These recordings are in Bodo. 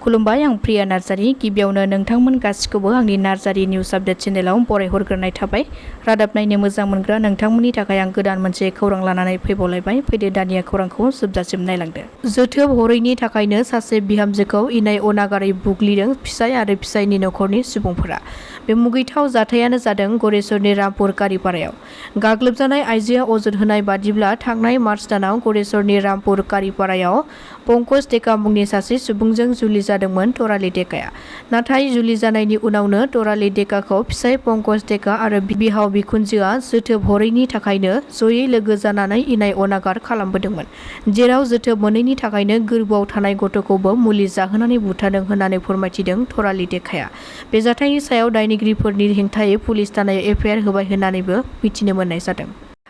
खुलुमबाय आं प्रिया नार्जारी गिबियावनो नोंथांमोन गासिखौबो आंनि नार्जारी निउज आपडेट चेनेलाव बरायहरग्रोनाय थाबाय। रादाब नायनो मोजां मोनग्रा नोंथांमोननि थाखाय आं गोदान मोनसे खौरां लानानै फैबावलायबाय। फैदो दानिया खौरांखौ जोबजासिम नायलांदो। जोथोब हरैनि थाखायनो सासे बिहामजोखौ इनाय अनागारै बुग्लिदों फिसाय आरो फिसायनि नखरनि सुबुंफोरा। बे मुगैथाव जाथायानो जादों गरेस्वरनि रामपुर कारिपारायाव। गाग्लोबजानाय आइजोआ अजद होनाय बादिब्ला थांनाय मार्च दानाव गरेस्वरनि रामपुर कारिपारायाव पंकज टेका मुंनि सासे सुबुंजों जुलि जादोंमोन तराली टेकाया। नाथाय जुलि जानायनि उनावनो तराली टेकाखौ फिसाय पंकज टेका आरो बिहाव बिखुनजोआ जोथोब हरैनि थाखायनो जयै लोगो जानानै इनाय अनागार खालामबोदोंमोन। जेराव जोथोब मोनैनि थाखायनो गोरबोआव थानाय गथ'खौबो मुलि जाहोनानै बुथारदों होननानै फोरमायथिदों तराली टेकाया। बे जाथायनि सायाव दायनिगिरिफोरनि हेंथायै पुलिस थानायाव एफआइआर होबाय होननानैबो मिथिनो मोननाय जादों।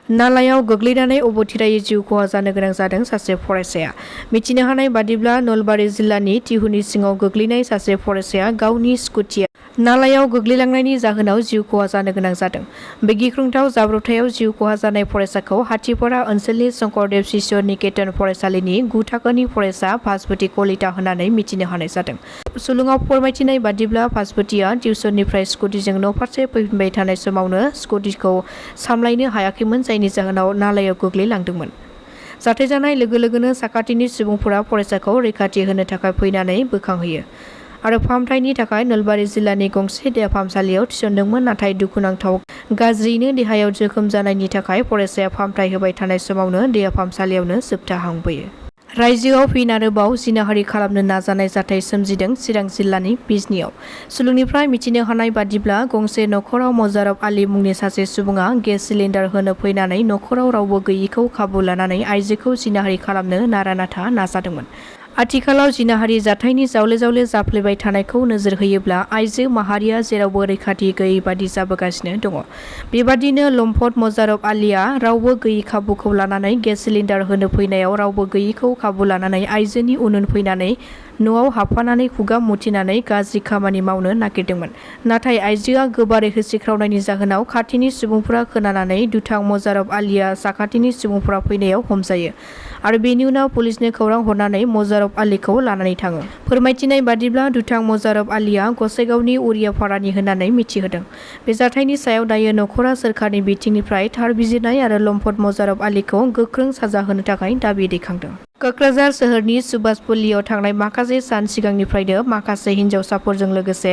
नालायाव गोग्लैनानै अबथिरायै जिउ खहा जानो गोनां जादों सासे फरायसाया। मिथिनो हानाय बादिब्ला नलबारि जिल्लानि तिहुनि सिङाव गोग्लैनाय सासे फरायसाया गावनि स्कुटिया नालायाव गोग्लैलांनायनि जाहोनाव जिउ खहा जानो गोनां जादों। बे गिख्रंथाव जाब्रबथायाव जिउ खहा जानाय फरायसाखौ हाथिपारा ओनसोलनि शंकरदेव शिशु निकेतन फरायसालिनि 9 थाखोनि फरायसा भास्वती कलिता होननानै मिथिनो हानाय जादों। सुलुङाव फोरमायथिनाय बादिब्ला भास्वतीया टिउसननिफ्राय स्कुटिजों न'फारसे फैफिनबाय थानाय समावनो स्कुटिखौ सामलायनो हायाखैमोन, जायनि जाहोनाव नालायाव गोग्लैलांदोंमोन। जाथाय जानाय लोगो लोगोनो साखाथिनि सुबुंफोरा फरायसाखौ रैखाथि होनो थाखाय फैनानै बोखांहोयो आरो फाहामथायनि थाखाय नलबारि जिल्लानि गंसे देहा फाहामसालियाव थिसनदोंमोन। नाथाय दुखुनांथाव गाज्रियैनो देहायाव जोखोम जानायनि थाखाय फरायसाया फाहामथाय होबाय थानाय समावनो देहा फाहामसालियावनो जोबथाहांबोयो। रायजोआव फिन आरोबाव जिनाहारि खालामनो नाजानाय जाथाय सोमजिदों चिरां जिल्लानि बिजनीआव। सुलुंनिफ्राय मिथिनो हानाय बादिब्ला गंसे नखराव मोजारब आली मुंनि सासे सुबुङा गेस सिलिन्डार होनो फैनानै नखराव रावबो गैयिखौ खाबु लानानै आइजोखौ जिनाहारि खालामनो नारा-नाथा नाजादोंमोन। आथिखालाव जिनाहारि जाथायनि जावले-जावले जाफ्लेबाय थानायखौ नोजोर होयोब्ला आइजो माहारिया जेरावबो रैखाथि गैयै बादि जाबोगासिनो दङ। बेबादिनो लम्फट मोजारब आलीआ रावबो गैयि खाबुखौ लानानै गेस सिलिन्डार होनो फैनायाव रावबो गैयिखौ खाबु लानानै आइजोनि उन फैनानै न'आव हाबफानानै खुगा मुथिनानै गाज्रि खामानि मावनो नागिरदोंमोन। नाथाय आइजोआ गोबारै होसिख्रावनायनि जाहोनाव खाथिनि सुबुंफोरा खोनानानै दुथां मोजारब आलीआ साखाथिनि सुबुंफोरा फैनायाव हमजायो आरो बेनि उनाव पुलिसनो खौरां हरनानै मोजारब आलीखौ लानानै थाङो। फोरमायथिनाय बादिब्ला दुथां मोजारब आलीआ गसाइगावनि उरियापारानि होननानै मिथिहोदों। बे जाथायनि सायाव दायो नखरा सोरखारनि बिथिंनिफ्राय थार बिजिरनाय आरो लम्फट मोजारब आलीखौ गोख्रों साजा होनो थाखाय दाबि दैखांदों। कक्राझार सोहोरनि सुभाषपल्लीयाव थांनाय माखासे सान सिगांनिफ्रायनो माखासे हिन्जावसाफोरजों लोगोसे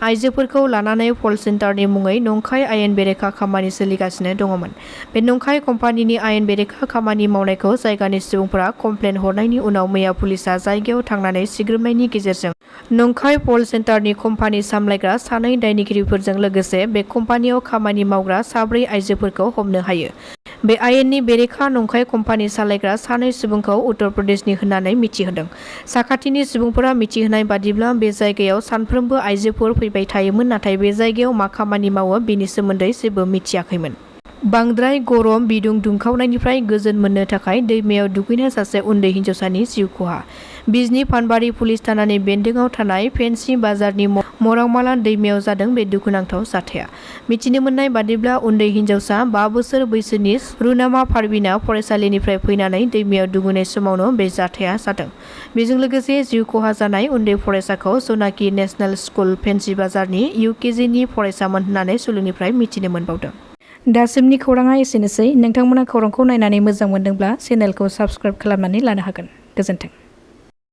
आइजोफोरखौ लानानै कल सेन्टारनि मुङै नंखाय आयेन बेरेखा खामानि सोलिगासिनो दङमोन। बे नंखाय कम्पानिनि आयेन बेरेखा खामानि मावनायखौ जायगानि सुबुंफोरा कमप्लेन हरनायनि उनाव मैया पुलिसआ जायगायाव थांनानै सिग्रोमनायनि गेजेरजों नंखाय कल सेन्टारनि कम्पानि सामलायग्रा 2 दायनिगिरिफोरजों लोगोसे बे कम्पानियाव खामानि मावग्रा 4 आइजोफोरखौ हमनो हायो। बे आयेननि बेरेखा नंखाय कम्पानि सालायग्रा 2 सुबुंखौ उत्तर प्रदेशनि होननानै मिथिहोदों। साखाथिनि सुबुंफोरा मिथिहोनाय बादिब्ला बे जायगायाव सानफ्रोमबो आइजोफोर फैबाय थायोमोन, नाथाय बे जायगायाव मा खामानि मावो बेनि सोमोन्दै जेबो मिथियाखैमोन। बांद्राय गरम बिदुं दुंखावनायनिफ्राय गोजोन मोननो थाखाय दैमायाव दुगैनाय सासे उन्दै हिन्जावसानि जिउ खहा। बिजनी फानबारि पुलिस थानानि बेन्दोंआव थानाय फेन्सि बाजारनि मरांमाला दैमायाव जादों बे दुखुनांथाव जाथाया। मिथिनो मोननाय बादिब्ला उन्दै हिन्जावसा 5 बोसोर बैसोनि रुनामा पारवीना फरायसालिनिफ्राय फैनानै दैमायाव दुगैनाय समावनो बे जाथाया जादों। बेजों लोगोसे जिउ खहा जानाय उन्दै फरायसाखौ जनाकी नेशनेल स्कुल फेन्सि बाजारनि UKGनि फरायसामोन होननानै सुलुंनिफ्राय मिथिनो मोनबावदों। दासिमनि खौराङा एसेनोसै। नोंथांमोना खौरांखौ नायनानै मोजां मोनदोंब्ला चेनेलखौ साबस्क्राइब खालामनानै लानो हागोन। गोजोन्थों।